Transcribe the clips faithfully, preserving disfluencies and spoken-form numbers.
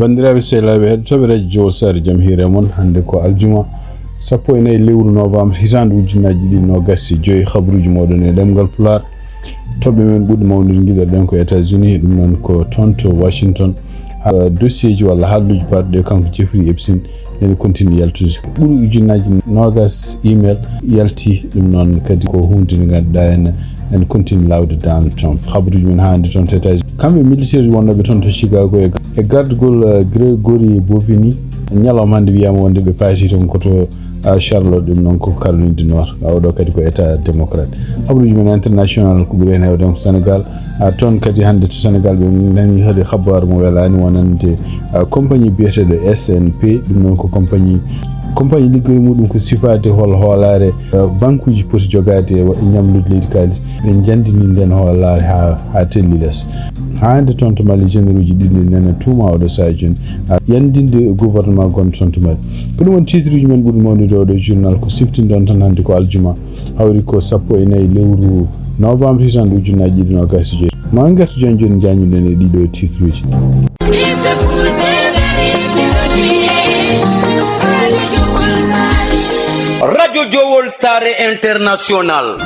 Banndiraaɓe sehilaaɓe heɗotooɓe radio Jowol Saare, jam hiire mon. Hannde ko aljuma, sappo e nayi lewru novembre, hitaande ujunnaji ɗiɗi nogas e joyi. Habruuji mooɗon e ɗemngal Pulaar. Toɓɓe men ɓurɗe mawnude ngiɗoɗen ko États-Unis, ɗum noon ko toon to Washington. Ha, dossier ji walla haalluuji baɗɗo e kanko Jeffrey Epstein, ene continue yaltude. Ɓuri ujunnaji nogas email yalti, ɗum noon kadi ko huunde nde ngannduɗaa en, ene continue laawde Donald Trump. Habruuji men hannde toon to États-Unis. Kamɓe militaire wonnooɓe toon to Chicago e, e gardugol, eh, Gregory Bovini, ñalawma hannde wiyaama wonde ɓe payti toon ko to, ah, Charlotte, ɗum noon ko Caroline du Nord. Ah, oɗo kadi ko État démocrate. Habruuji men international ko ɓuri heen heewde ko Sénégal. Ah, toon kadi hannde to Sénégal ɓe nani kadi habaru mo welaani wonande, ah, compagnie biyeteeɗo S N P, ɗum noon ko compagnie, compagnie liggoore muɗum ko sifaade hol hoolaare, ah, bankuuji poti jogaade e wa-, e ñamlude leydi kaalis. Ɓe njanndini ndeen hoolaare haa, haa telli les. Haa hannde toon to Mali, généraux ji ɗiɗi nana tuuma oɗo sahaa jooni, ah, yanndinde gouvernement gonɗo toon to Mali. Ko ɗum woni titre uji men ɓurɗi mawnude oɗo journal, ko siftinɗon tan hannde ko aljuma. Hawri ko sappo e nayi lewru novembre hitaande ujunnaji ɗiɗi nogas e joyi. Ma en ngartu jooni jooni njaññuɗen e ɗiɗo titre uji. Radio Jowol Saare International.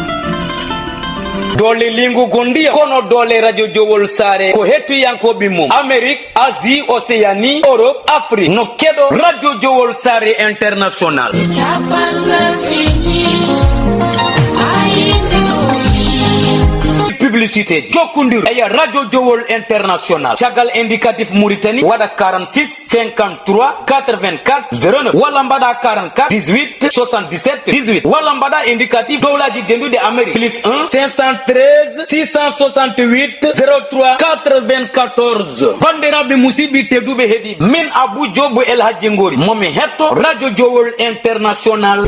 Doole lingu gondiya, kono doole Radio Jowol Saare ko hettiyankooɓe mum. Amérique, Asie, Océanie, Europe, Afrique. No keɗo Radio Jowol Saare International. Publicité, jokkondiral e Radio Jowol International. Caggal indicatif Mauritanie, waɗa quarante-six, cinquante-trois, quatre-vingt-quatre, zéro neuf, walla mbaɗa quarante-quatre, dix-huit, soixante-dix-sept, dix-huit, walla mbaɗa indicatif dowlaji denduɗi Amérique, plus un, cinq cent treize, six cent soixante-huit, zéro trois, quatre-vingt-quatorze. Bandiraɓe, musidɓe tedduɓe heɗiɓe, min Abou Diop El Hadji Ngori, momi hetto Radio Jowol International.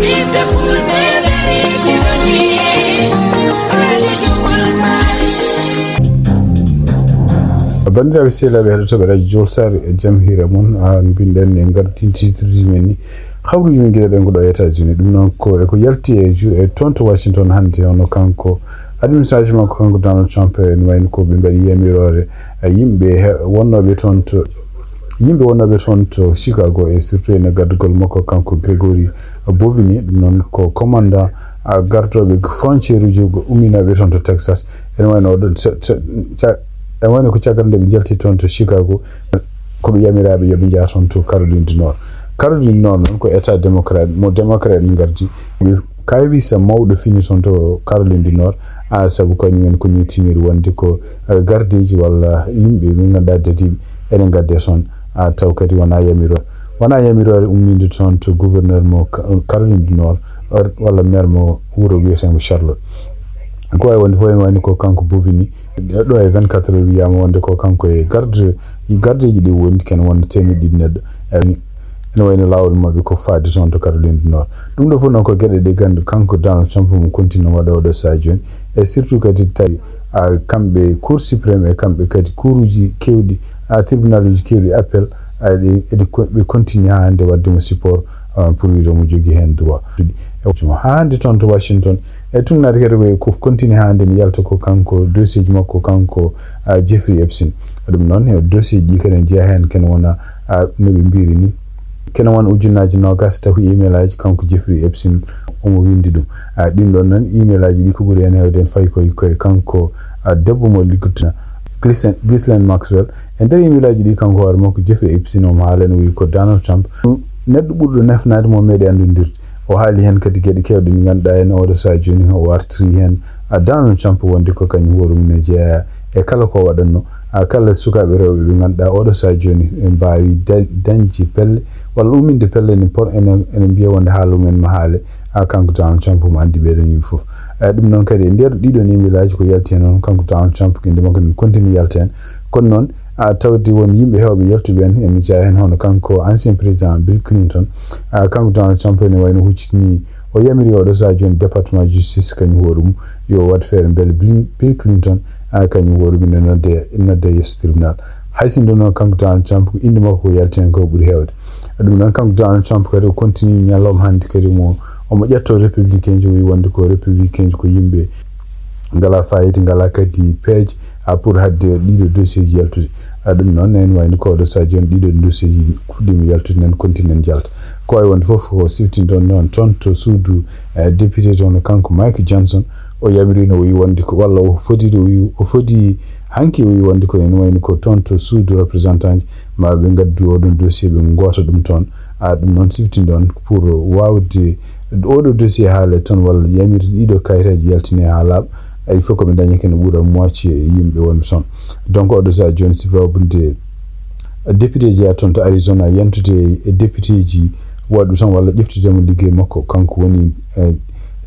Bandiraɓe sehilaaɓe heɗotooɓe Radio Jowol Saare, e jam hiire mon. Ah, mbinɗen e ngartin titre uji men ni. Habruuji men ngiɗoɗen ko ɗo e États-Unis. Ɗum noon ko e ko yalti e ju-, e toon to Washington hannde, hono kanko administration makko, kanko Donald Trump, en wayno ko ɓe mbaɗi yamiroore, eh, yimɓe he-, wonnooɓe toon to, yimɓe wonnooɓe toon to Chicago, e surtout ene gardugol makko kanko Gregory Bovini, ɗum noon ko commandant, ah, gardooɓe frontière uji umminooɓe toon to Texas. Ene wayno ɗon, so, so, ca-, ene wayno ko caggal nde ɓe njalti toon to Chicago, ko ɓe yamiraaɓe yo ɓe njaha toon to Caroline du Nord. Caroline du Nord noon ko État démocrate, mo démocrate en ngardi. Ɓe kawisa mawɗo fini toon to Caroline du Nord, a, sabu kañum en ko ñiitiniri wonde ko, eh, gardeeji walla yimɓe ɓe ngannduɗaa dadiiɓe ene ngadde toon, a, taw kadi wonaa yamiroore. Wonaa yamiroore umminde toon to gouverneur mo Ca-, Caroline du Nord, or, walla maire mo wuro wiyeteengo Charlotte. Ko waawi wonde fof ene wayni ko kanko Bovini. Ɗo e vingt-quatre heures wiyaama wonde ko kanko e garde, gardeeji ɗi wondi ken wonde teemeɗɗe ɗiɗi neɗɗo. Ene, ene wayno laawol maɓɓe ko faade toon to Caroline du Nord. Ɗum ɗo fof noon ko geɗe ɗe nganndu kanko Donald Trump mo continue waɗa oɗo sahaa jooni. E surtout kadi tawi, a, kamɓe Cour suprême e kamɓe kadi kuuruuji keewɗi, a, tribunal uji keewɗi appel, a, ɗe, eɗe ko-, ɓe continue haa hannde waɗde mo support, a, pour wiyde mo jogii heen droit. Haa hannde toon to Washington, e tun naati kadi ko, ko continue haa hannde ne yalta ko kanko dossier ji makko kanko, a, Jeffrey Epstein. Ɗum noon, e dossier ji ɗi kadi ne jeyaa heen, kene wona, a, no ɓe mbiri ni, kene wona ujunnaaji noogaas tawi email aji kanko Jeffrey Epstein omo winndi ɗum. A, ɗin ɗon noon email aji ɗi ko ɓuri heen heewde en fayi koye, koye kanko, a, debbo mo liggodina Ghislaine, Ghislaine Maxwell. E nder email aji ɗi kanko hoore makko Jeffrey Epstein omo haala ene wiyi ko Donald Trump neɗɗo ɓurɗo nafnaade mo meeɗi anndondirde. O haali heen kadi geɗe keewɗe ɗe ngannduɗaa en oɗo sahaa jooni o artiri heen, a, Donald Trump wonde ko kañum hoore mum ne jeyaa e kala ko waɗatno, a, kala sukaaɓe rewɓe ɓe ngannduɗaa oɗo sahaa jooni ɓe mbaawi da-, dañde pelle walla umminde pelle ene por-, ene, ene mbiya wonde haala mum en ma haale, a, kanko Donald Trump mo anndi ɓee ɗoon yimɓe fof. A, ɗum noon kadi e nder ɗii ɗoon email aji ko yalti heen noon kanko Donald Trump ko innde makko ne continue yalta heen. Kono noon, a, tawde won yimɓe heewɓe yaltuɓe heen, ene jeyaa heen hono kanko ancien président Bill Clinton. A, kanko Donald Trump ene wayno huccitini, o yamiri oɗo sahaa jooni département justice kañum hoore mum yo waɗ feere mbele Bill, Bill Clinton, a, kañum hoore mum ne nodde, nodde yeeso tribunal. Hay sinno noon, kanko Donald Trump, ko innde makko ko yalti heen ko ɓuri heewde. Ɗum noon, kanko Donald Trump kadi o continue ñalawma hannde kadi mo omo ƴettoo républicain ji, o wi wonde ko républicain ji ko yimɓe ngalaa fayida, ngalaa kadi peeje, a, pour haɗde ɗiɗo dossier ji yaltude. A, ɗum noon, en wayno ko oɗo sahaa jooni ɗiɗo dossier ji puɗɗiima yaltude, nan continue nan jalta. Ko wayi wonde fof ko siftinɗon noon toon to suudu, eh, député toon, kanko Mike Johnson, o yamiriino, o wi wonde ko, walla o foti, o wi, o foti hanki, o wi wonde ko ene wayno ko toon to suudu représentant ji, ma ɓe ngaddu oɗon dossier, ɓe ngoota ɗum toon. A, ɗum noon siftinɗon pour waawde oɗo dossier haale toon, walla yamirde ɗiɗo kayitaaji yaltine haa laaɓa. Il faut ko ɓe daña kene ɓura moitié yimɓe wonɓe toon. Donc oɗo sahaa jooni, sifabude député jeyaa toon to Arizona yantude e député ji waɗɓe toon, walla ƴeftude mo liggey makko, kanko woni, eh,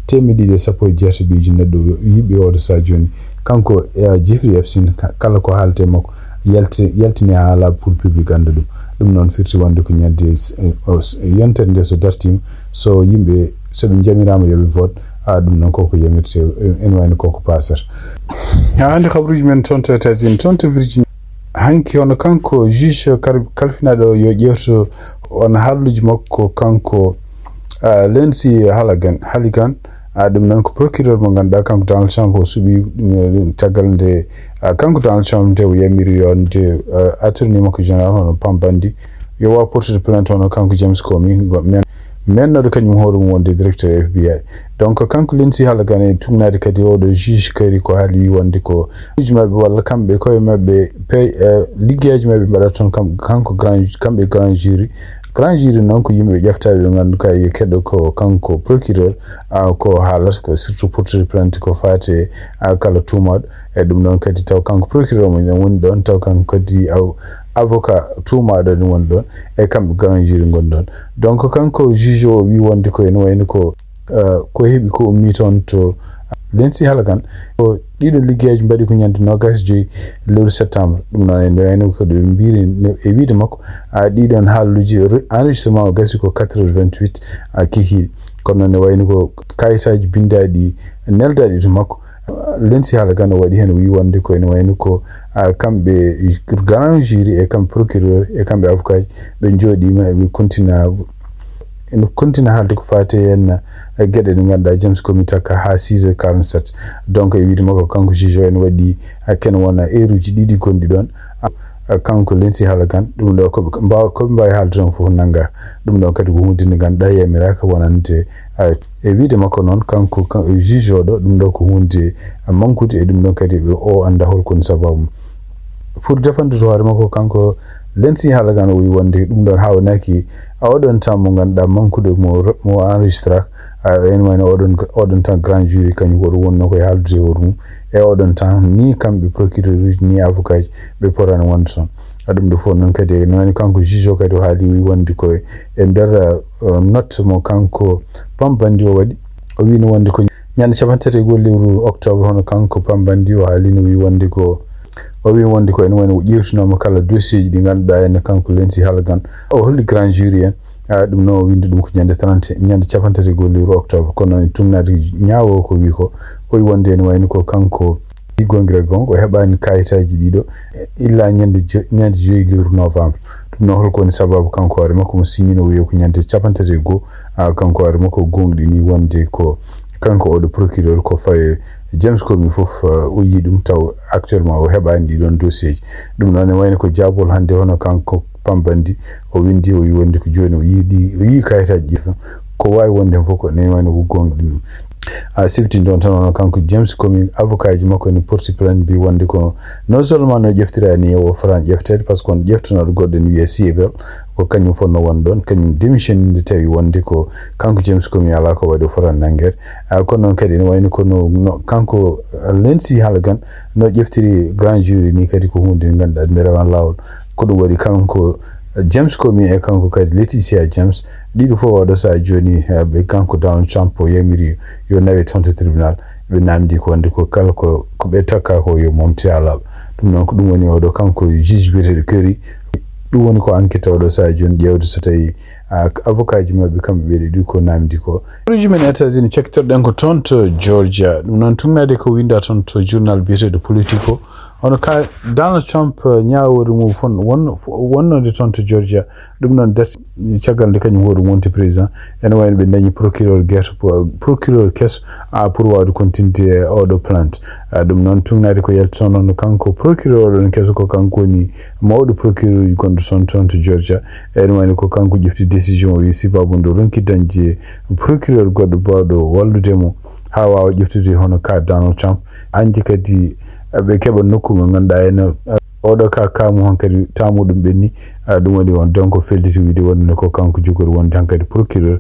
teemeɗɗe ɗiɗi e sappo e jeetati ɓiiji neɗɗo yiɓɓe oɗo sahaa jooni. Kanko, eh, Jeffrey Epstein, ka-, kala ko haaletee makko yalte-, yaltine haa laaɓa pour public annda ɗum. Ɗum noon firti wonde ko ñande, eh, o s-, yontere nde so dartiima, so yimɓe, so ɓe njamiraama yo ɓe vote, a, ɗum noon koko yamirte, eh, ene wayno koko paasata. Haa hannde kabaruuji men toon to États-Unis, toon to Virginie. Hanki hono kanko juge kar-, kalfinaaɗo yo ƴeewto on haalluuji makko kanko, ah, Lindsey Halligan, Halligan, ah, ɗum noon ko procureur mo ngannduɗaa kanko Donald Trump o suɓii ɗum, eh, caggal nde, ah, kanko Donald Trump nde o yamiri yo nde, ah, attorney makko général hono Pam Bondi yo waaw portude plainte hono kanko James Comey, go-, men, mennooɗo kañum hoore mum wonde directeur F B I. Donc kanko Lindsey Halligan e tugnaade kadi oɗo juge kadi ko haali wi wonde ko juge maɓɓe walla kamɓe koye maɓɓe pe-, eh, liggeyaaji maɓɓe mbaɗata toon kam, kanko grand, kamɓe grand jury. Grand jury noon ko yimɓe ƴeftaaɓe ɓe ngannduɗaa yo keɗo ko kanko procureur, ah, ko haalata ko surtout portude plainte ko faati e, ah, kala tuumaaɗo. E ɗum noon kadi taw kanko procureur mo woni ɗoon, taw kanko kadi aw-, avocat tuumaaɗo ne woni ɗoon, e kamɓe grand jury ngoni ɗoon. Donc kanko juge o wi wonde ko ene wayno ko, eh, ko heɓi ko ummi toon to Lindsey Halligan, ko ɗiɗo liggeyaaji mbaɗi ko ñande noogaas e joy lewru septembre. Ɗum noon ene wayno ko ɗo mbiri no, e wiide makko, a, ɗiɗon haalluuji re-, enregistrement o gasi ko quatre heures vingt-huit, a, kikiiɗe. Kono noon ne wayno ko kayitaaji binndaaɗi neldaaɗi to makko. Lindsey Halligan o waɗi heen, o wi wonde ko ene wayno ko, a, kamɓe grand jury e kamɓe procureur e kamɓe avocat ji ɓe njooɗiima eɓe kontina, ene kontina haalde ko faati heen e geɗe ɗe ngannduɗaa James Comey takka haa six heures quarante-sept. Donc e wiide makko kanko juge o ene waɗi, a, kene wona heure uji ɗiɗi gonɗi ɗoon. A, kanko Lindsey Halligan, ɗum ɗo ko ɓe mbaawa, ko ɓe mbaawi haalde toon fof nannga. Ɗum ɗoon kadi ko huunde nde ngannduɗaa yamiraaka wonande, a, e wiide makko noon, kanko, kan-, juge o ɗo, ɗum ɗo ko huunde mankude, e ɗum ɗoon kadi ɓe, o annda hol ko woni sababu mum. Pour défendre hoore makko, kanko Lindsey Halligan o wi wonde ɗum ɗoon haawnaaki, a, oɗon temps mo ngannduɗaa mankude mo re-, mo enregistra, a, en wayno oɗon, oɗon temps grand jury kañum ko ɗum wonnoo ko e haaldude e hoore mum. E oɗon temps ni kamɓe procureur uji ni avocat ji ɓe potaani wonde toon. A, ɗum ɗo fof noon kadi ene wayno kanko juge o kadi o haali wi wonde ko e nder, a, note mo kanko Pam Bondi o waɗi. O wiino wonde ko ñande capanɗe tati e goho lewru octobre, hono kanko Pam Bondi o haalino, wi wonde ko, o wi wonde ko ene wayno o ƴeewtinooma kala dossier ji ɗi ngannduɗaa en kanko Lindsey Halligan. O holli grand jury en, a, ɗum noon o winndi ɗum ko ñande trente, ñande capanɗe tati e goho lewru octobre. Kono noon e tugnaade ñaawo o ko wi ko, o wi wonde ene wayno ko kanko Di Gongre Gong, o heɓaani kayitaaji ɗiɗo, illa ñande jo-, ñande joyi lewru novembre. Ɗum noon, holko woni sababu kanko hoore makko mo signino, o wiyo ko ñande capanɗe tati e goho, a, kanko hoore makko gonɗini wonde ko kanko oɗo procureur ko faye James Comey fof, a, o yii ɗum taw actuellement o heɓaani ɗiɗon dossier ji. Ɗum noon, ne wayno ko jaabol hannde hono kanko Pam Bondi, o winndi, o wi wonde ko jooni o yii ɗi, o yii kayitaaji ɗi fof. Ko waawi wonde heen fof ko ne wayno ko gonɗini ɗum. A, sifti ɗoon tan, hono kanko James Comey, avocat ji makko ene porti plainte, mbi wonde ko non seulement no ƴeftira ni o fotaani ƴefteede, par ce que on ƴeftanooɗo goɗɗo ene wiyee Siebel, ko kañum fotnoo won ɗoon, kañum démissionné nde tawi wonde ko kanko James Comey alaa ko waɗi o fotaani nanngeede. A, kono noon kadi ene wayno ko no, no kanko, a, Lindsey Halligan no ƴeftiri grand jury ni kadi ko huunde nde ngannduɗaa nde rewan laawol. Ko ɗum waɗi kanko James Comey e kanko kadi Letitia James, ɗiɗo fof oɗo sahaa jooni, eh, ɓe kanko Donald Trump o yamiri yo nawe toon to tribunal. Ɓe naamndi ko wonde ko kala ko, ko ɓe takka ko yo momte haa laaɓa. Ɗum noon ko ɗum woni oɗo kanko juge biyeteeɗo Curry. Ɗum woni ko enquête oɗo sahaa jooni ƴeewde so tawi, ah, avocat ji maɓɓe kamɓe ɓe ɗiɗo ko naamndi ko. Kabaruuji men États-Unis cakkitorɗen ko toon to Georgia. Ɗum noon tugnaade ko winnda toon to journal biyeteeɗo Politico. Hono ka Donald Trump, eh, ñaawoore mum fon-, won-, wonnode toon to Georgia, ɗum noon darti caggal nde kañum hoore mum wonti président. Ene wayno ɓe dañi procureur guerre, procureur keso, ah, pour waawde continde e oɗo plainte. Ah, ɗum noon tugnaade ko yalti toon, hono kanko procureur oɗon keso ko kanko woni mawɗo procureur uji gonɗo toon, toon to Georgia. Ene wayno ko kanko ƴefti décision o, wi sibabu nde ronki dañde procureur goɗɗo baawɗo wallude mo haa waawa ƴeftude hono ka Donald Trump. Anndi kadi ɓe keɓa nokku mo ngannduɗaa ene, eh, oɗo ka kaamu hankadi taamu ɗum ɓenni, eh, ɗum waɗi on donc felliti wiide wonde ko kanko jogori wonde hankadi procureur.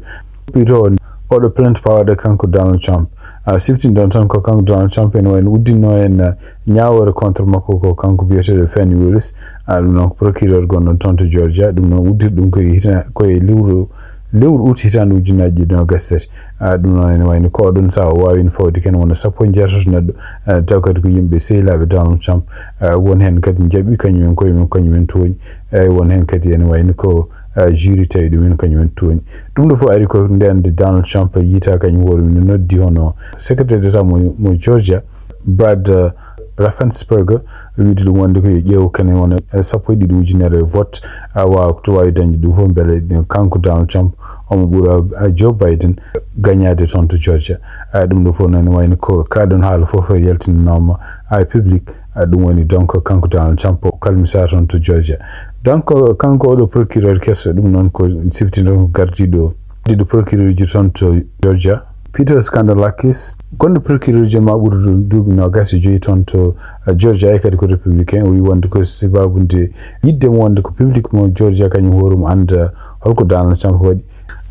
Pito on oɗo plainte pawaɗo kanko Donald Trump. Ah, siftinɗon tan ko kanko Donald Trump ene wayno uddinno en, eh, ñaawoore contre makko ko kanko biyeteeɗo Fani Willis. Ah, ɗum noon ko procureur gonɗo toon to Georgia. Ɗum noon uddiri ɗum ko e hita-, ko e lewru lewru août hitaande ujunnaji ɗiɗi nogas tati. Ah, ɗum noon ene wayno ko oɗon saha o waawino fawde kene wona sappo e jeetato neɗɗo, ah, taw kadi ko yimɓe sehilaaɓe Donald Trump. Ah, won heen kadi njaɓi kañum en koye mum, kañum en tooñi. Eeyi, won heen kadi ene wayno ko, ah, jury tawi ɗum en kañum en tooñi. Ɗum ɗo fof ari ko ndeen nde Donald Trump yiita kañum hoore mum no noddi hono secrétaire d'État mo, mo Georgia, Brad, eh, Raffensperger, wiide ɗum wonde ko yo ƴeew kene wona, eh, sappo e ɗiɗi ujunere vote, a waawa to waawi dañde ɗum fof, mbele ɗum kanko Donald Trump omo ɓura, eh, Joe Biden gañaade toon to Georgia. Ah, ɗum ɗo fof noon wayno ko kaɗon haala fof yaltinanaama, ah, public, ah, ɗum woni donc kanko Donald Trump o kalmisaa toon to Georgia. Donc kanko oɗo procureur keso, ɗum noon ko siftinɗon ko gardiiɗo, gardiiɗo procureur ji toon to Georgia. Peter Skandalakis, gonɗo procureur ji ma ɓuri du-, duuɓi noogas e joyi toon to, eh, Georgia, e kadi ko républicain, o wi wonde ko sababu nde yiɗde mo wonde ko public mo Georgia kañum hoore mum annda holko Donald Trump waɗi.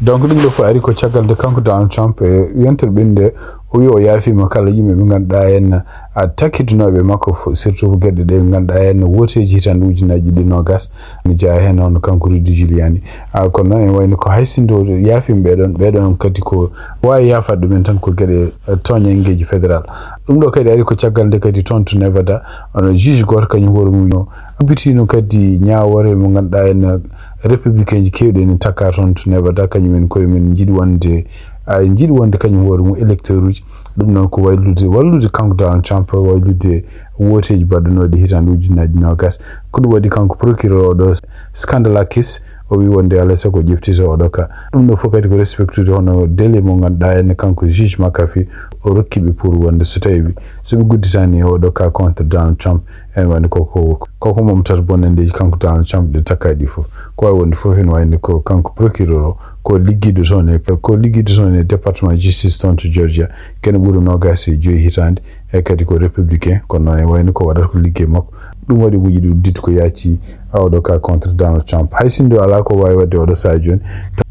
Donc ɗum ɗo fof ari ko caggal nde kanko Donald Trump e yontere ɓennde o wi o yaafiima kala yimɓe ɓe ngannduɗaa en, a, takkidunooɓe makko fof, surtout ko geɗe ɗe ngannduɗaa en wooteeji hitaande ujunnaji ɗiɗi noogas. Ne jeyaa heen hono kanko Rudy Giuliani. Ah, kono noon ene wayno ko hay sinno yaafiima ɓee ɗoon, ɓee ɗoon kadi ko waawi yaafaade ɗum en tan ko geɗe, eh, tooñanngeeji fédéral. Ɗum ɗo kadi ari ko caggal nde kadi toon to Nevada, hono juge gooto kañum hoore mum o ubbitiino kadi ñaawoore mo ngannduɗaa en, eh, républicain ji keewɗi ene takka toon to Nevada, kañum en koye mum njiɗi wonde, ah, njiɗi wonde kañum hoore mum électeur uji. Ɗum noon ko waylude, wallude kanko Donald Trump, waylude wooteeji baɗɗunooɗi hitaande ujunnaji noogas. Ko ɗum waɗi kanko procureur oɗo Skandalakis, o wi wonde alaa e sago o ƴeftita oɗo ka. Ɗum ɗo fof kadi ko respectude hono délai mo ngannduɗaa ene kanko juge McAfee o rokki ɓe pour wonde so tawi so ɓe gudditaani e oɗo ka contre Donald Trump, ene wayno koko, koko momtata bonanndeeji kanko Donald Trump ɗe takkaa ɗi fof. Ko waawi wonde fof ene wayno ko kanko procureur o, ko liggiiɗo toon e, ko liggiiɗo toon e département justice toon to Georgia, kene ɓuri noogas e joyi hitaande, e kadi ko républicain, kono noon ene wayno ko waɗata ko liggey makko. Ɗum waɗi mo yiɗi udditde ko yaaccii oɗo ka contre Donald Trump. Hay sinno alaa ko waawi waɗde oɗo sahaa jooni.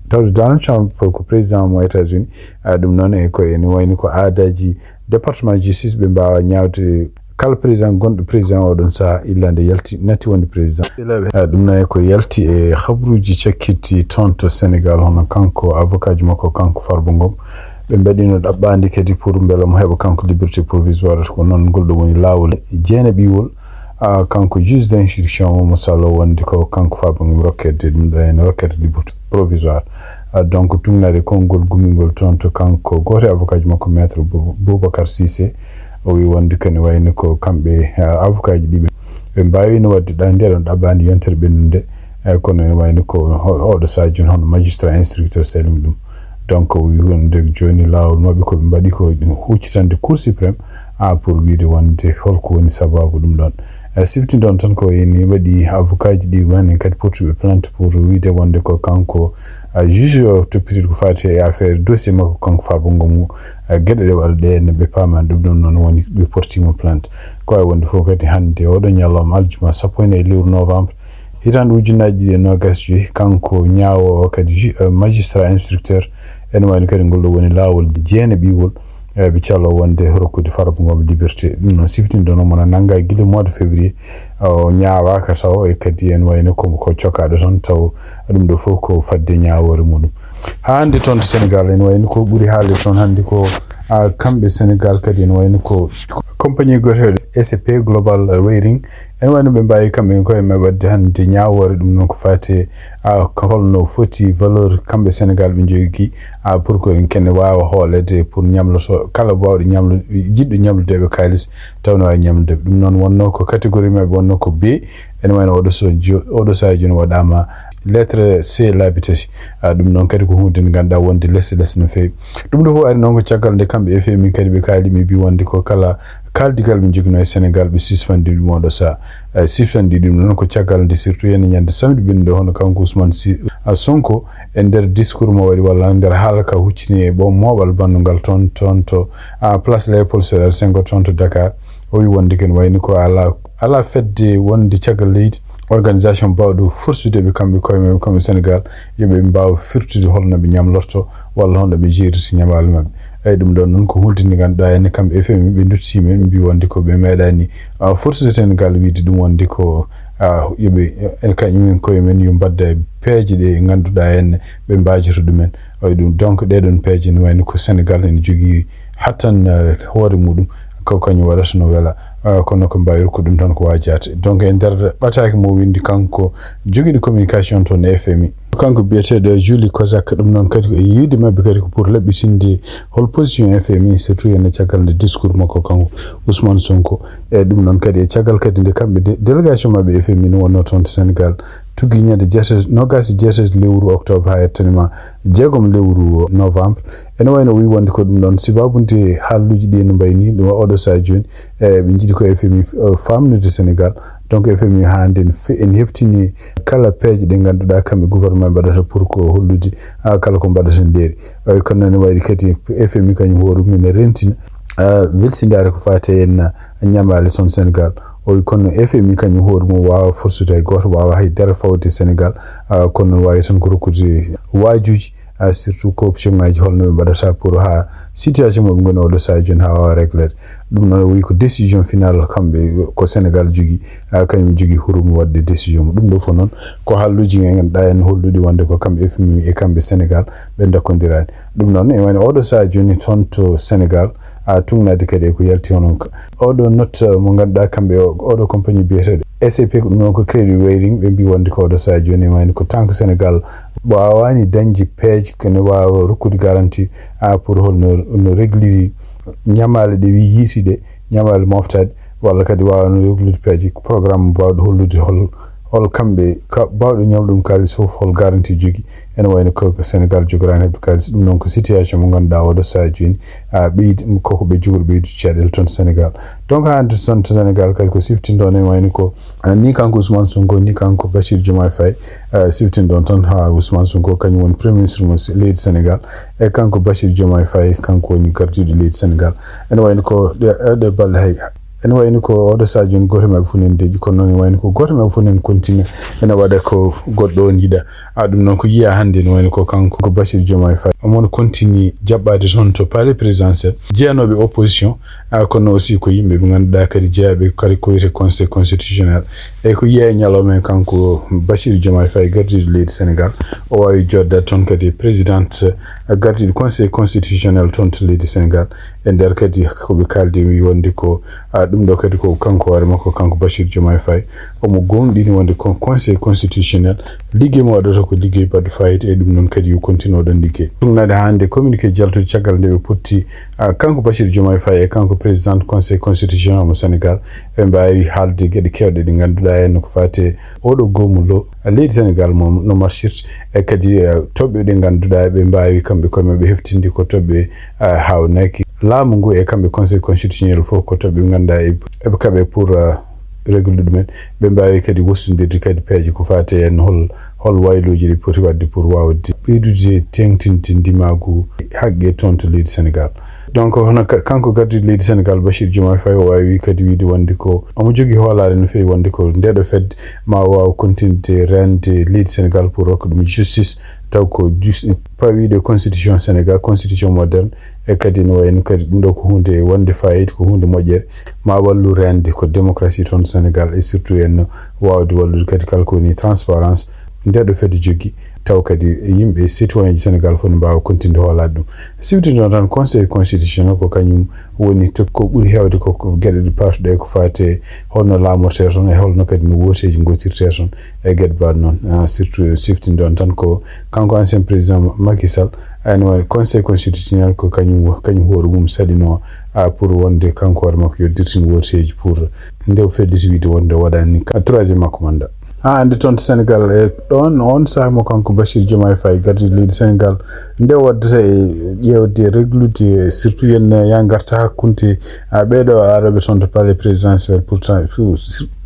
Tawde Donald Trump ko président mo États-Unis, ah, ɗum noon e ko ene wayno ko aadaaji département justice ɓe mbaawa ñaawde kala président gonɗo président oɗon sahaa illa nde yalti, natti wonde président. Ah, ɗum noon e ko yalti e habruuji cakkitti toon to Sénégal, hono kanko avocat ji makko kanko Farba Ngom. Ɓe mbaɗiino ɗaɓɓaande kadi pour mbela mo heɓa kanko liberté provisoire, ko noon ngol ɗo woni laawol jeenaɓiwol. Ah, kanko juge d'instruction o mo salo wonde ko kanko Farba Ngom rokkede ɗum ɗo en rokkede liberté provisoire. Ah, donc tugnaade konngol gummingol toon to kanko gooto e avocat ji makko maître Bou-, Boubacar Cissé, o wi wonde kene wayno ko kamɓe, ah, avocat ji ɗiɓe ɓe mbaawino waɗde ɗa-, nde ɗon ɗaɓɓaande yontere ɓennunde. Eh, kono ene wayno ko ho-, oɗo sahaa jooni hono magistrat instructeur salimi ɗum. Donc o wi wonde jooni laawol maɓɓe ko ɓe mbaɗi ko huccitande Cour suprême, ah, pour wiide wonde holko woni sababu ɗum ɗon. Eh, siftinɗon tan ko ene waɗi avocat ji ɗi woni kadi portuɓe plainte pour wiide wonde ko kanko, ah, juge o toppitiiɗo ko faati e affaire dossier makko kanko Farba Ngom, ah, geɗe ɗe waɗa ɗe ne ɓe paamaani ɗum ɗon noon woni ɓe portiima plainte. Ko waawi wonde fof kadi hannde oɗo ñalawma aljuma sappo e nayi lewru novembre, hitaande ujunnaji ɗiɗi e noogas e joyi, kanko ñaawoowo kadi ju-, eh, magistrat instructeur, ene wayno kadi ngol ɗo woni laawol jeenaɓiwol, eh, ɓe caloo wonde rokkude Farba Ngom liberté. Ɗum noon siftinɗon omo nanngaa gila mois de février, o ñaawaaka taw, e kadi ene wayno ko, ko cokaaɗo toon taw ɗum ɗo fof ko fadde ñaawoore muɗum. Haa hannde toon to Sénégal ene wayno ko ɓuri haalde toon hannde ko A kamɓe Senegal kadi ene wayno ko compagnie goteeɗo S P Global Rating, ene wayno ɓe mbaawi kamɓe en koye maɓɓe waɗde hannde ñaawoore, ɗum noon ko faati a holno foti valeur kamɓe Senegal ɓe njogii a pour que en kene waawa hooleede pour ñamloto kala baawɗo ñamlo jiɗɗo ñamludeɓe kaalis taw no waawi ñamludeɓe. Ɗum noon wonno ko catégorie maɓɓe wonno ko B, ene wayno oɗo so jo- oɗo sahaa jooni waɗaama lettre C laabi tati. A ɗum noon kadi ko huunde nde ngannduɗaa wonde less less no feewi. Ɗum ɗo fof ari noon ko caggal nde kamɓe F M I kadi ɓe kaali ɓe mbi wonde ko kala kaaldigal ɓe njogino e Senegal ɓe suspendii ɗum oɗo sahaa. E suspendii ɗum noon ko caggal nde surtout ene ñande samedi ɓennuɗo hono kanko Ousmane Si a Sonko e nder discours mo waɗi walla nder haala ka huccini e ɓo mooɓal bannungal toon toon to a place Léopold Sédar Senghor toon to Dakar. O wi wonde ken wayni ko ala ala fedde wonde caggal leydi organisation bawɗo forsude ɓe kamɓe koye maɓɓe kamɓe Senegal yo ɓe mbaaw firtude holno ɓe ñamlorto walla holno ɓe jeeriti ñamaale maɓɓe. Eyi ɗum ɗon noon ko hulde nde ngannduɗaa ene kamɓe F M I ɓe ndutti men ɓe mbi wonde ko ɓe meeɗani a forsude Senegal wiide ɗum wonde ko a yoɓe en kañumen koye men yo mbadda peeje ɗe ngannduɗaa en ɓe mbaajoto ɗumen. Oye ɗum donc ɗeɗon peeje ne wayno ko Senegal ene jogii hattan eh, hoore muɗum ko kañum waɗata no wela. Ah, kono ko mbawi rokkude ɗum tan ko wajaate donc e nder ɓataake mo windi kanko jogiiɗo communication toon e F M I. Kanko biyeteeɗo Julie Kozak ɗum noon kadi ko e yiide maɓɓe kadi ko pour laɓɓitinde hol position F M I surtout ene caggal nde discours makko kanko Ousmane Sonko. E ɗum noon kadi e caggal kadi nde kamɓe de- délégation maɓɓe F M I ne wonno toon to Sénégal tuggi ñande jeetati nogas e jeetati lewru octobre ha yettanima jeegom lewru novembre. Ene wayno o wi wonde ko ɗum ɗon sibabude haalluuji ɗi no mbayi ni ɗum oɗo saha jooni e ɓe jiiɗi ko F M I famnude Sénégal. Donc F M I ha nden en heftini kala peeje ɗe ngannduɗaa kamɓe gouvernement mbaɗata pour ko hollude kala ko mbaɗata ndeeri. Kono noon wayri kadi F M I kañum hoore mum ene rentina welsindaare ko faati en ñamaale toon Sénégal. O wi kono F M I kañum hoore mum waawa forsude hay gooto, waawa hay dara fawde Sénégal. Kono noon waawi tan ko rokkude waajuuji surtout ko option ngaji holno ɓe mbaɗata pour ha situation mo ɓe ngoni oɗo saha jooni ha wawa réglede. Ɗum noon wi ko décision finale kamɓe ko Sénégal jogui kañum jogui hurum wadde décision mo ɗum ɗo fof noon ko halluji ganduɗa en holluɗi wonde ko kamɓe F M I e kamɓe Sénégal ɓe dakkodirani. Ɗum noon e wayno oɗo saha jooni toon to Sénégal a tugnade kadi e ko yalti hono oɗo note mo ganduɗa kamɓe oɗo compagnie biyeteɗo S A P ko ɗum noon ko crédit wayring ɓe mbi wonde ko oɗo saha jooni wayno ko tanko Sénégal wawani dañde peeje kene wawa rokkude garantie a pour holno no régliri ñamale ɗe wi yiiti ɗe ñamale moftaɗe walla kadi wawa no réglirde peeje programme bawɗo hollude hol hol kamɓe bawɗo ñamlude ɗum kalis foof hol garantie jogui ene wayno ko Sénégal jogorani hebde kalis ɗum noon ko situation mo ganduɗa oɗo saha jooni a ɓeydi koko ɓe jogori ɓeydude caɗele toon Sénégal. Donc hande toon to Sénégal kadi ko siftindo ne wayno ko ni kanko Ousmane Sonko ni kanko Bassirou Diomaye Faye siftinɗon tan ha Ousmane Sonko kañum woni premier ministre mo leydi Sénégal e kanko Bassirou Diomaye Faye kanko woni gardiɗo leydi Sénégal. Ene wayno ko ɗe balɗe hay ene wayno ko oɗo saha jooni goto maɓɓe fof nen deƴƴi kono noon wayno ko goto maɓɓe fof nen continue ene waɗa ko goɗɗo on yiɗa. A ɗum noon ko yiya hannde ene wayno ko kanko ko Bassirou Diomaye Faye omono continue jaɓɓade toon to palais présidentiel jeyanoɓe opposition a kono aussi ko yimɓe ɓe ganduɗa kadi jeeyaɓe kadi ko wiyete conseil constitutionnel. Eyyi ko yiya e ñalawma en kanko Bassirou Diomaye Faye gardiɗo leydi Sénégal o wawi jodda toon kadi e présidente gardiɗo conseil constitutionnel toon to leydi Sénégal. E nder kadi koɓe kaldi wi wonde ko a ɗum ɗo kadi ko kanko hoore makko kanko Bassirou Diomaye Faye omo gomɗini wonde ko conseil constitutionnel ligguey mo waɗata ko ligguey baɗɗo fayida e ɗum noon kadi yo continue oɗon ligguey. Ɗum nade hande communiqué jaltude caggal nde ɓe potti kanko Bassirou Diomaye Faye e kanko président conseil constitutionnel mo Sénégal ɓe mbawi haalde gueɗe kewɗe ɗe ganduɗa henno ko fate oɗo gomolo leydi Sénégal mo no marchirte e kadi toɓɓe ɗe ganduɗa ɓe mbawi kamɓe koye maɓɓe heftinde ko toɓɓe hawnaki laamu ngu e kamɓe conseil constitutionnel fof ko toɓɓe ganduɗa eɓe kaɓe pour réglude ɗumen ɓe mbawi kadi wostudirde kadi peeje ko fate hen hol hol wayluji ɗi poti wadde pour wawde ɓeydude tengtinde ndimagu haqqe toon to leydi Sénégal. Donc hono kanko gardiɗo leydi Sénégal Bachir Diomaye Faye o wawi kadi wiide wonde ko omo jogui hoolare no fewi wonde ko ndeɗo fedde ma waw continde rende leydi Sénégal pour rokka ɗum justice taw ko pawiɗo constitution Sénégal constitution moderne e kadi no wayno kadi ɗum ɗo ko hunde wonde fayida ko hunde moƴƴere ma wallu rende ko démocratie toon Sénégal et surtout en wawde wallude kadi kala ko woni transparence. nde ɗo fedde jogii, taw kadi yimɓe citoyenji Sénégal fof ne mbaawa continude hoolaade ɗum. Siftino tan Conseil constitutionnel ko kañum woni to, ko ɓuri heewde ko, ko geɗe ɗe partuɗe ko faati e holno laamortee toon e holno kadi no wooteeji ngootirtee toon e geɗe mbaɗ noon. Ah, surtout siftindo on tan ko kanko ancien président Macky Sall, ene waɗi Conseil constitutionnel ko kañum, kañum hoore mum saɗino, ah, pour wonde kanko hoore makko yo dirtin wooteeji pour nde o felliti wiide wonde o waɗani ka-, troisième makko mandat. Ha hannde toon to Sénégal, e ɗoon, on sahaa mo kanko Bassirou Diomaye Faye, gardiiɗo leydi Sénégal, nde o waddata e ƴeewde, reglude, surtout yen ya ngarta hakkunde, ah, ɓeeɗo arooɓe toon to palais présidentiel, pourtant,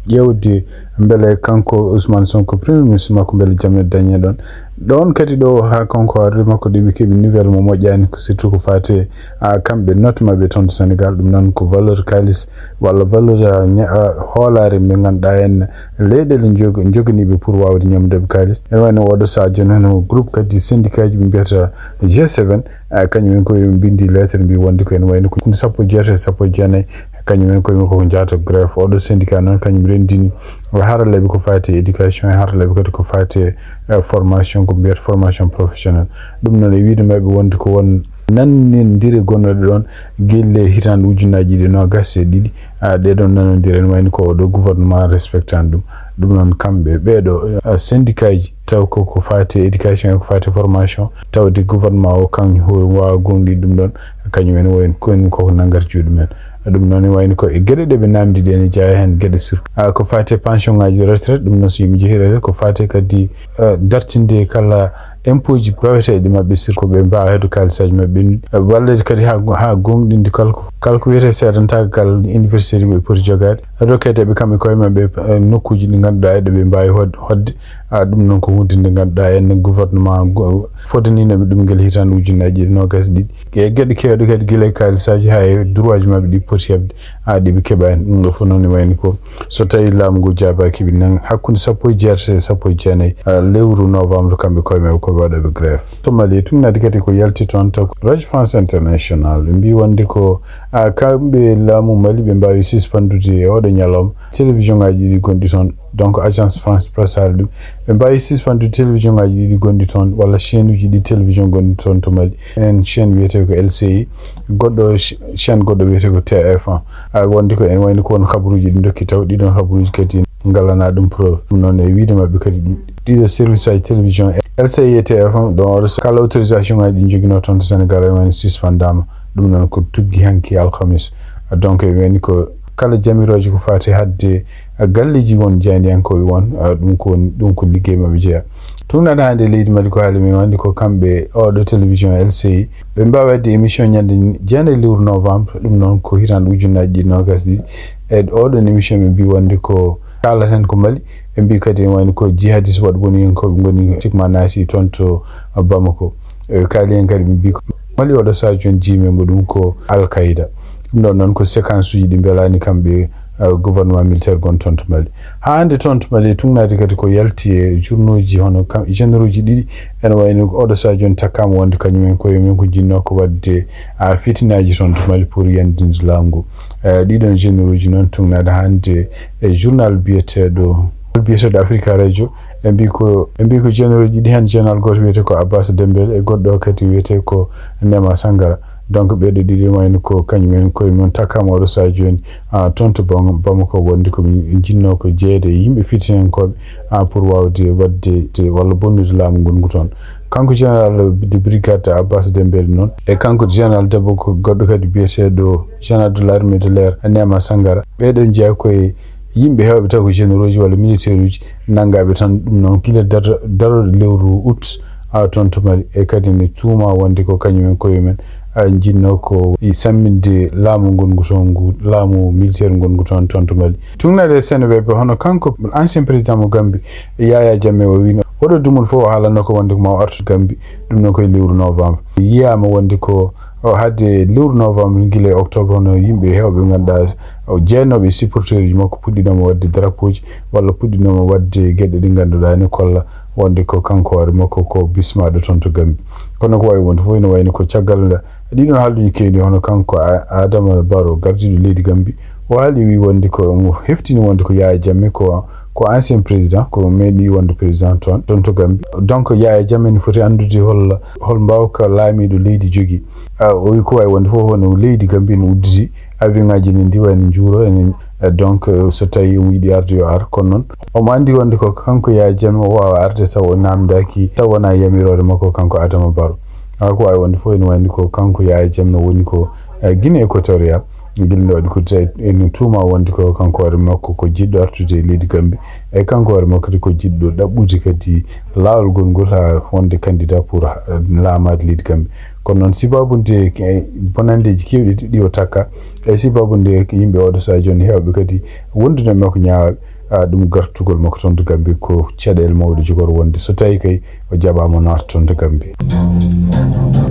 ƴeewde mbele kanko Ousmane Sonko, premier ministre makko, mbele jam ne dañe ɗoon. Ɗoon kadi ɗo, haa kanko arde makko, ɗo ɓe keɓi nouvelle mo moƴƴaani, ko surtout ko faati e, ah, kamɓe note maɓɓe toon to Sénégal, ɗum noon ko valeur kaalis walla valeur, ah, ña-, ah, hoolaare nde ngannduɗaa en leyɗeele njog-, njoganiiɓe pour waawde ñamdeɓe kaalis. Ene wayno oɗo sahaa jooni heno groupe kadi syndicat ji ɓe mbiyata G seven, ah, kañum en koye mbinndi lettre mbi wonde ko ene wayno ko sappo e jeetati e sappo e jeenayi, kañum en koye mum koko njahata grève. Oɗo syndicat noon kañum renndini haralleeɓe ko faati e éducation e haralleeɓe kadi ko faati e, eh, formation, ko mbiyata formation professionnelle. Ɗum noon e wiyde maɓɓe wonde ko won nanonndire gonnooɗe ɗoon gila hitaande ujunnaaji ɗiɗi e noogaas e ɗiɗi. Ah, ɗee ɗoon nanonndire ene wayno ko oɗo gouvernement respectaani ɗum. Ɗum noon kamɓe ɓeeɗo, ah, syndicat ji taw ko, ko faati e éducation e ko faati e formation, tawde gouvernement o kañum hoore waawa goongɗinde ɗum ɗoon, kañum en wayi koyen koko nanngata juuɗe men. Ɗum noon ne wayno ko e geɗe ɗe ɓe naamndi ɗe ne jeyaa heen geɗe surtout, ah, ko faati e pension ngaji retraite, ɗum noon so yimɓe njehii retraite, ko faati kadi, ah, dartinde kala impôt ji paweteeɗi maɓɓe surtout ko ɓe mbaawa heɓde kaalisaaji maɓɓe, ah, walla kadi haa, haa goongɗinde kala ko, kala ko wiyetee seedantagal université ɗi ɓe poti jogaade, rokkeede ɓe kamɓe koye maɓɓe, ah, nokkuuji ɗi ngannduɗaa eɗe ɓe mbaawi hod-, hoɗde, ah, ɗum noon ko huunde nde ngannduɗaa en gouvernement go-, fodaniino ɓe ɗum ngel hitaande ujunnaaji ɗiɗi e noogaas e ɗiɗi. E geɗe keewɗe kadi gila e kaalisaaji haa e droit ji maɓɓe ɗi poti heɓde, haa ɗi ɓe keɓaani. Ɗum ɗo fof noon ne wayni ko so tawii laamu ngu jaabaaki ɓe nan hakkunde sappo e jeetati e sappo e jeenayi, ah, lewru novembre kamɓe koye maɓɓe ko ɓe waɗooɓe grève. To Mali e tuugnaade kadi ko yalti toon taw ko Radio France International ɓe mbii wonde ko, ah, kamɓe laamu Mali ɓe mbaawi suspendude e oɗo ñalawma télévision ngaji ɗi gonɗi toon. Donc, Agence France Presse haali ɗum. Ɓe mbaawi suspendude télévision ngaji ɗiɗi gonɗi toon, walla chaîne uji ɗi télévision gonɗi toon to Mali. En chaîne wiyetee ko L C I, goɗɗo ch-, chaîne goɗɗo wiyetee ko T F un. Ah, wonde ko en wayno ko won habaruuji ɗi ndokki taw, ɗiɗon habaruuji kadi ngalanaa ɗum preuve. Ɗum noon e wiyde maɓɓe kadi ɗum, ɗiɗo service aji télévision L C I e T F un, ɗon oɗo so kala autorisation ngaji ɗi njoginoo toon to Sénégal, en wayno suspendaama. Ɗum noon ko tuggi hanki alhamis. Donc, e wayni ko kala jamirooje ko faati hadde, ah, galleeji won jaayndiyankooɓe won, ah, ɗum ko woni, ɗum ko liggey maɓɓe jeyaa. Tuugnaade hannde e leydi Mali ko haali men wonde ko kamɓe oɗo télévision L C I, ɓe mbaawi waɗde émission ñande jeenayi lewru novembre, ɗum noon ko hitaande ujunnaaji ɗiɗi noogaas ɗiɗi. E oɗon émission ɓe mbii wonde ko kaalata heen ko Mali, ɓe mbii kadi ene wayno ko jihadiste waɗa woni heen ko ɓe ngoni sikma naati toon to Bamako. E kaali heen kadi ɓe mbii ko Mali oɗo sahaa jooni jiimi mo ɗum ko Al Qaïda. Ɗum ɗon noon ko séquence uji ɗi mbelaani kamɓe, eh, gouvernement militaire gon toon to Mali. Haa hannde toon to Mali e tuugnaade kadi ko yalti e journaux ji hono kam, généraux ji ɗiɗi, ene wayno ko oɗo sahaa jooni takkaama wonde kañum en koye mum ko jinnoo ko waɗde, ah, fitinaaji toon to Mali pour yandinde laamu ngu. Eh, ɗiɗon généraux ji noon tuugnaade hannde e journal biyeteeɗo, biyeteeɗo Africa Radio. Ɓe mbii ko, ɓe mbii ko généraux ji ɗiɗi heen, général gooto wiyetee ko Abbas Dembélé e goɗɗo o kadi wiyetee ko Nema Sangara. Donc, ɓeeɗo ɗiɗi wayno ko kañum en koye mum takkaama oɗo sahaa jooni, ah, toon to Bam-, Bamako, wonde ko ɓe njinnoo ko jeyeede e yimɓe fitinankooɓe, ah, pour waawde waɗde te, walla bonnude laamu ngun ngu toon. Kanko général de brigade Abbas Dembélé noon, e kanko général debbo ko goɗɗo kadi biyeteeɗo général de l'armée de l'air Nema Sangara. Ɓeeɗo njeyaa koye yimɓe heewɓe taw ko généraux ji walla militaire uji nanngaaɓe tan, ɗum noon gila dar-, darooɗo lewru août, ah, toon to Mali. E kadi ne tuuma wonde ko kañum en koye mum, ah, njinnoo ko e samminde laamu ngongu toon ngu, laamu militaire ngongu toon, toon to Mali. Tuugnaade e Seneweb hono kanko ancien président mo Gambie, Yaya Jammeh, o wiino oɗo dumunna fof o haalanno ko wonde ko ma o artu Gambie, ɗum noon koye lewru novembre. Yiyaama wonde ko o, hadde lewru novembre gila e octobre, hono yimɓe heewɓe ɓe ngannduɗaa o jeenooɓe e supporteur uji makko puɗɗinooma waɗde drapeau ji walla puɗɗinooma waɗde geɗe ɗe ngannduɗaa ne kolla wonde ko kanko hoore makko ko bismaaɗo toon to Gambie. Kono ko waawi wonde fof ene wayno ko caggal nde ɗiɗon haalduji keewɗi hono kanko A-, Adama Barrow, gardiiɗo leydi Gambie, o haali, wi wonde ko mo heftini wonde ko Yaya Jammeh ko Ko ancien président, ko meeɗi wonde président toon, toon to Gambie. Donc, Yaya Jammeh ne foti anndude hol, hol mbaawka laamiiɗo leydi jogii. Ah, o wi ko wawi wonde fof, woni leydi Gambie ne udditi, avion ngaji ne ndiwa, ene njuuro, ene, eh, donc, eh, so tawi omo yiɗi arde, yo ar. Kono noon, omo anndi wonde ko kanko Yaya Jammeh o waawa arde tawa o naamndaaki, tawa wonaa yamiroore makko kanko Adama Barrow. Haa ko wawi wonde fof, ene wayno ko kanko Yaya Jammeh woni ko, eh, Guinée Équatoriale. Gila nde waɗi ko tawi ene tuuma wonde ko kanko hoore makko ko jiɗɗo artude e leydi Gambie. E kanko hoore makko kadi ko jiɗɗo ɗaɓɓude kadi laawol ngol ngol haa wonde candidat pour, eh, laamaade leydi Gambie. Kono noon, sibaabu nde, eh, bonanndeeji keewɗi ɗi o takka, e sibaabu nde yimɓe oɗo sahaa jooni heewɓe kadi wondude e makko ñaawal, ah, ɗum gartugol makko toon to Gambie ko caɗeele mawɗe jogor wonde so tawi kay o jaɓaama naata toon to Gambie.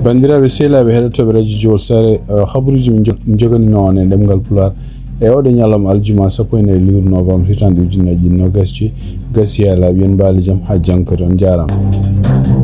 Banndiraaɓe sehilaaɓe heɗotooɓe radio Jowol Saare, eh, habaruuji min jog-, joganino on e ɗemngal Pulaar e oɗo ñalawma aljuma sappo e nayi lewru novembre hitaande ujunnaji ɗiɗi nogas joyi, gasi haa laaɓi, en mbaali jam haa janngo kadi, on njaaraama.